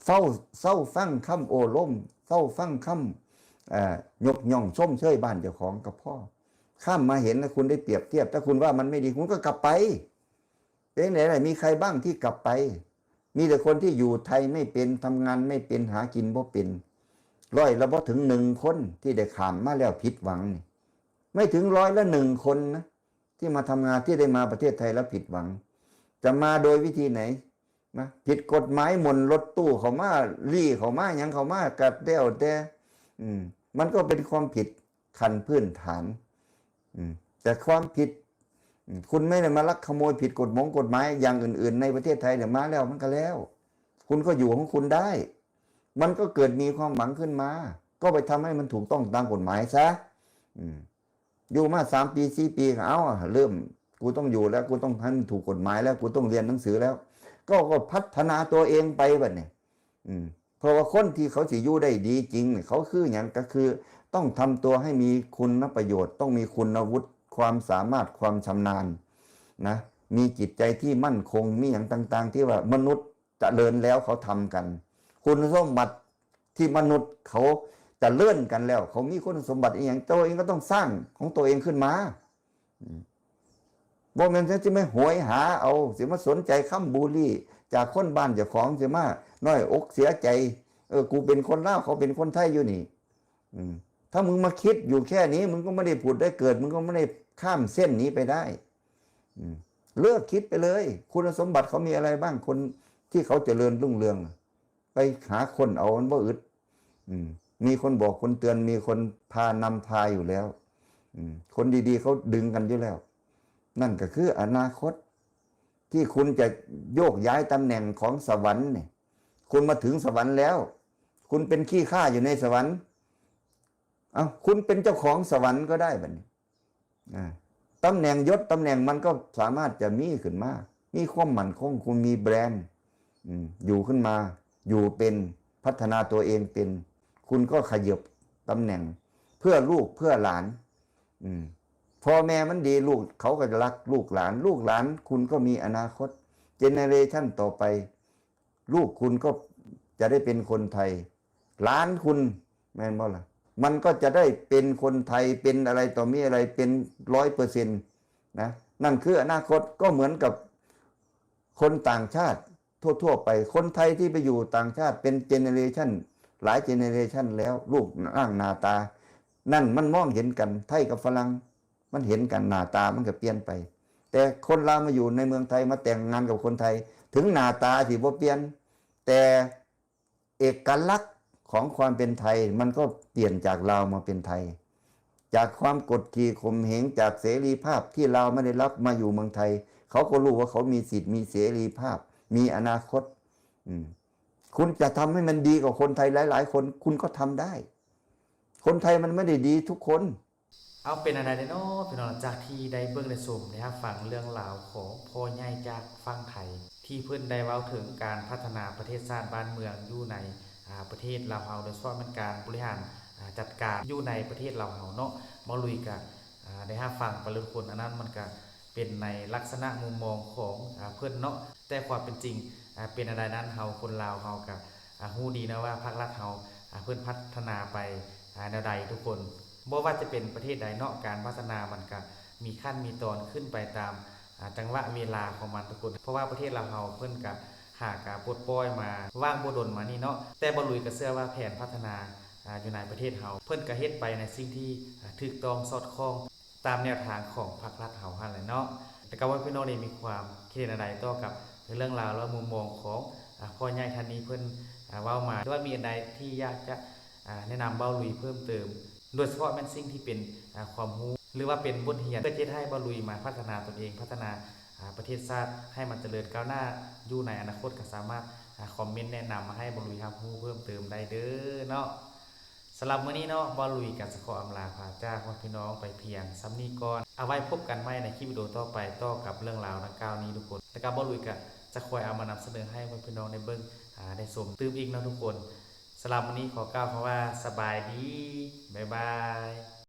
ເຊົາ ເຊົາຟັງຄຳໂອ້ລົມ ເຊົາຟັງຄຳ ເອີ ຍົກຍ້ອງຊົມເຊີຍບ້ານເຈົ້າຂອງກໍພໍ. ຂ້າມມາເຫັນແລ້ວ ຄຸນໄດ້ປຽບທຽບ ຖ້າຄຸນວ່າມັນໄມ່ດີ ຄຸນກໍກັບໄປ. ເປັນໄດ້ ມີໃຄບ້າງທີ່ກັບໄປ? ມີແຕ່ຄົນທີ່ຢູ່ໄທໄມ່ເປັນ ທຳງານໄມ່ເປັນ ຫາກິນບໍ່ເປັນ. ຮ້ອຍລະບໍ່ເຖິງໜຶ່ງຄົນທີ່ໄດ້ຂ້າມມາແລ້ວຜິດຫວັງນີ້ ໄມ່ເຖິງຮ້ອຍລະໜຶ່ງຄົນນະ ທີ່ມາທຳງານ ທີ່ໄດ້ມາປະເທດໄທແລ້ວຜິດຫວັງ. ຈະມາໂດຍວິທີໃດ? ມາຜິດກົດໝາຍ ໝົນລົດຕູ້ເຂົ້າມາ ລີ້ເຂົ້າມາ ຫຍັງເຂົ້າມາ ກໍແລ້ວແຕ່. ອືມ ມັນກໍເປັນຄວາມຜິດ ຂັ້ນພື້ນຖານ. ອືມ ແຕ່ຄວາມຜິດ ອືມ ຄຸນໄມ່ໄດ້ມາລັກຂະໂມຍຜິດກົດໝົງກົດໝາຍຢ່າງອື່ນໆໃນປະເທດໄທ ແລ້ວມາແລ້ວມັນກໍແລ້ວ ຄຸນກໍຢູ່ຂອງຄຸນໄດ້. ມັນກໍເກີດມີຄວາມຫວັງຂຶ້ນມາ ກໍໄປທຳໃຫ້ມັນຖືກຕ້ອງຕາມກົດໝາຍຊະ. ອືມ ຢູ່ມາສາມປີ ສີ່ປີ ກໍເອົາ ເລີ່ມ ກູຕ້ອງຢູ່ແລ້ວ ກູຕ້ອງໃຫ້ມັນຖືກກົດໝາຍແລ້ວ ກູຕ້ອງຮຽນໜັງສືແລ້ວ ກໍ ກໍພັດທະນາຕົວເອງໄປບັດນີ້. ອືມ ເພາະວ່າຄົນທີ່ເຂົາຊິຢູ່ໄດ້ດີຈິງນີ້ ເຂົາຄືຫຍັງ? ກໍຄືຕ້ອງທຳຕົວໃຫ້ມີຄຸນນະປະໂຫຍດ ຕ້ອງມີຄຸນນະວຸດ ຄວາມສາມາດ ຄວາມຊຳນານນະ ມີຈິດໃຈທີ່ໝັ້ນຄົງ ມີຫຍັງຕ່າງໆ ທີ່ວ່າມະນຸດຈະເລີນແລ້ວເຂົາທຳກັນ. ຄຸນສົມບັດທີ່ມະນຸດເຂົາຈະເລີນກັນແລ້ວ ເຂົາມີຄຸນສົມບັດອີ່ຫຍັງ ຕົວເອງກໍຕ້ອງສ້າງຂອງຕົວເອງຂຶ້ນມາ. ອືມ ບໍ່ແມ່ນຊິມາໂຫຍຫາເອົາ ຊິມາສົນໃຈຄຳບູລີຈາກຄົນບ້ານເຈົ້າຂອງ ຊິມານ້ອຍອົກເສຍໃຈ ເອີ ກູເປັນຄົນລາວ ເຂົາເປັນຄົນໄທຢູ່ນີ້. ອືມ ຖ້າມຶງມາຄິດຢູ່ແຄ່ນີ້ ມຶງກໍບໍ່ໄດ້ຜຸດໄດ້ເກີດ ມຶງກໍບໍ່ໄດ້ຂ້າມເສັ້ນນີ້ໄປໄດ້. ອືມ ເລີກຄິດໄປເລີຍ ຄຸນສົມບັດເຂົາມີອະໄລບ້າງ? ຄົນທີ່ເຂົາຈະເລີນຮຸ່ງເຮືອງ ໄປຫາຄົ້ນເອົາ ມັນບໍ່ອຶດ. ອືມ ມີຄົນບອກຄົນເຕືອນ ມີຄົນພານຳພາຢູ່ແລ້ວ. ອືມ ຄົນດີໆເຂົາດຶງກັນຢູ່ແລ້ວ. ນັ້ນກໍຄືອະນາຄົດທີ່ຄຸນຈະໂຍກຍ້າຍຕຳແໜ່ງຂອງສະຫວັນນີ້ ຄຸນມາເຖິງສະຫວັນແລ້ວ ຄຸນເປັນຂີ້ຂ້າຢູ່ໃນສະຫວັນ. ເອົ້າ ຄຸນເປັນເຈົ້າຂອງສະຫວັນກໍໄດ້ບັດນີ້. ອາ ຕຳແໜ່ງຍົດຕຳແໜ່ງມັນກໍສາມາດຈະມີຂຶ້ນມາ ມີຄວາມໝັ້ນຄົງ ຄຸນມີແບຣນ ອືມ ຢູ່ຂຶ້ນມາ ຢູ່ເປັນ ພັດທະນາຕົວເອງເປັນ ຄຸນກໍຂະຫຍິບຕຳແໜ່ງເພື່ອລູກເພື່ອຫຼານ. ອືມ ພໍ່ແມ່ມັນດີ ລູກເຂົາກໍຈະຮັກລູກຫຼານ ລູກຫຼານຄຸນກໍມີອະນາຄົດ ເຈເນເຣຊັນຕໍ່ໄປ ລູກຄຸນກໍຈະໄດ້ເປັນຄົນໄທ ຫຼານຄຸນ ແມ່ນບໍ່ລະ? ມັນກໍຈະໄດ້ເປັນຄົນໄທ ເປັນອະໄລຕໍ່ມີອະໄລ ເປັນຮ້ອຍເປີເຊັນນະ. ນັ້ນຄືອະນາຄົດ. ກໍເໝືອນກັບຄົນຕ່າງຊາດທົ່ວໆໄປ ຄົນໄທທີ່ໄປຢູ່ຕ່າງຊາດເປັນເຈເນເຣຊັນ ຫຼາຍເຈເນເຣຊັນແລ້ວ ລູກຮ່າງໜ້າຕາ ນັ້ນມັນມອງເຫັນກັນ ໄທກັບຝຣັ່ງ ມັນເຫັນກັນ ໜ້າຕາມັນກໍປ່ຽນໄປ. ແຕ່ຄົນລາວມາຢູ່ໃນເມືອງໄທ ມາແຕ່ງງານກັບຄົນໄທ ເຖິງໜ້າຕາຊິບໍ່ປ່ຽນ ແຕ່ເອກະລັກຂອງຄວາມເປັນໄທ ມັນກໍປ່ຽນຈາກລາວມາເປັນໄທ ຈາກຄວາມກົດຂີ່ຂົ່ມເຫງ ຈາກເສລີພາບທີ່ລາວໄມ່ໄດ້ຮັບ ມາຢູ່ເມືອງໄທ ເຂົາກໍຮູ້ວ່າເຂົາມີສິດ ມີເສລີພາບ ມີອະນາຄົດ. ອືມ ຄຸນຈະທຳໃຫ້ມັນດີກວ່າຄົນໄທຫຼາຍໆຄົນ ຄຸນກໍທຳໄດ້. ຄົນໄທມັນໄມ່ໄດ້ດີທຸກຄົນ. ເອົາ ເປັນອັນໃດແດ່ເນາະພີ່ນ້ອງ ຈາກທີ່ໄດ້ເບິ່ງໄດ້ຊົມໄດ້ຮັບຟັງເລື່ອງລາວຂອງພໍ່ໃຫຍ່ຈາກຝັ່ງໄທ ທີ່ເພິ່ນໄດ້ເວົ້າເຖິງການພັດທະນາປະເທດຊາດບ້ານເມືອງຢູ່ໃນ ອາ ປະເທດລາວເຮົາ ໂດຍສະເພາະແມ່ນການບໍລິຫານ ອາ ຈັດການຢູ່ໃນປະເທດລາວເຮົາເນາະ. ເວົ້າລຸຍກະ ອາ ໄດ້ຮັບຟັງໄປເລີຍທຸກຄົນ ອັນນັ້ນມັນກະເປັນໃນລັກສະນະມຸມມອງຂອງ ອາ ເພິ່ນເນາະ. ແຕ່ຄວາມເປັນຈິງ ອາ ເປັນອັນໃດນັ້ນ ເຮົາຄົນລາວເຮົາກະ ອາ ຮູ້ດີນະວ່າພາກລັດເຮົາ ອາ ເພິ່ນພັດທະນາໄປ ອາ ແນວໃດທຸກຄົນ. ບໍ່ວ່າຈະເປັນປະເທດໃດເນາະ ການພັດທະນາມັນກະມີຂັ້ນມີຕອນຂຶ້ນໄປຕາມ ອາ ຈັງຫວະເວລາຂອງມັນທຸກຄົນ. ເພາະວ່າປະເທດລາວເຮົາເພິ່ນກະຫາກະປົດປ່ອຍມາຫວ່າງບໍ່ດົນມານີ້ເນາະ, ແຕ່ບ່າວລຸຍກະເຊື່ອວ່າແຜນພັດທະນາ ອາ ຢູ່ໃນປະເທດເຮົາ ເພິ່ນກະເຮັດໄປໃນສິ່ງທີ່ ອາ ຖືກຕ້ອງສອດຄ່ອງ ຕາມແນວທາງຂອງພັກລັດເຮົາຫັ້ນແຫຼະເນາະ. ແລ້ວກໍວ່າພີ່ນ້ອງນີ້ມີຄວາມຄິດເຫັນອັນໃດຕໍ່ກັບເລື່ອງລາວ ແລະ ມຸມມອງຂອງ ອາ ພໍ່ໃຫຍ່ທ່ານນີ້ເພິ່ນ ອາ ເວົ້າມາ ຫຼືວ່າມີອັນໃດທີ່ຢາກຈະ ອາ ແນະນຳບ່າວລຸຍເພີ່ມເຕີມ ໂດຍສະເພາະແມ່ນສິ່ງທີ່ເປັນ ອາ ຄວາມຮູ້ ຫຼືວ່າເປັນບົດຮຽນ ເພື່ອຈະເຮັດໃຫ້ບ່າວລຸຍມາພັດທະນາຕົນເອງ ພັດທະນາ ອາ ປະເທດຊາດໃຫ້ມັນຈະເລີນກ້າວໜ້າຢູ່ໃນອະນາຄົດ ກໍສາມາດ ອາ ຄອມເມັນແນະນຳມາໃຫ້ບ່າວລຸຍຮັບຮູ້ເພີ່ມເຕີມໄດ້ເດີເນາະ. ສຳລັບມື້ນີ້ເນາະ ບ່າວລຸຍກໍຈະຂໍອຳລາພາຈາກພໍ່ແມ່ພີ່ນ້ອງໄປພຽງສ່ຳນີ້ກ່ອນ. ເອົາໄວ້ພົບກັນໃໝ່ໃນຄລິບວິດີໂອຕໍ່ໄປ ຕໍ່ກັບເລື່ອງລາວດັ່ງກ່າວນີ້ທຸກຄົນ. ແລ້ວກໍບ່າວລຸຍກໍຈະຄອຍເອົາມານຳສະເໜີໃຫ້ພໍ່ແມ່ພີ່ນ້ອງໄດ້ເບິ່ງ ອາ ໄດ້ຊົມຕື່ມອີກເນາະທຸກຄົນ. ສຳລັບມື້ນີ້ຂໍກ່າວຄຳວ່າສະບາຍດີ. ບາຍບາຍ.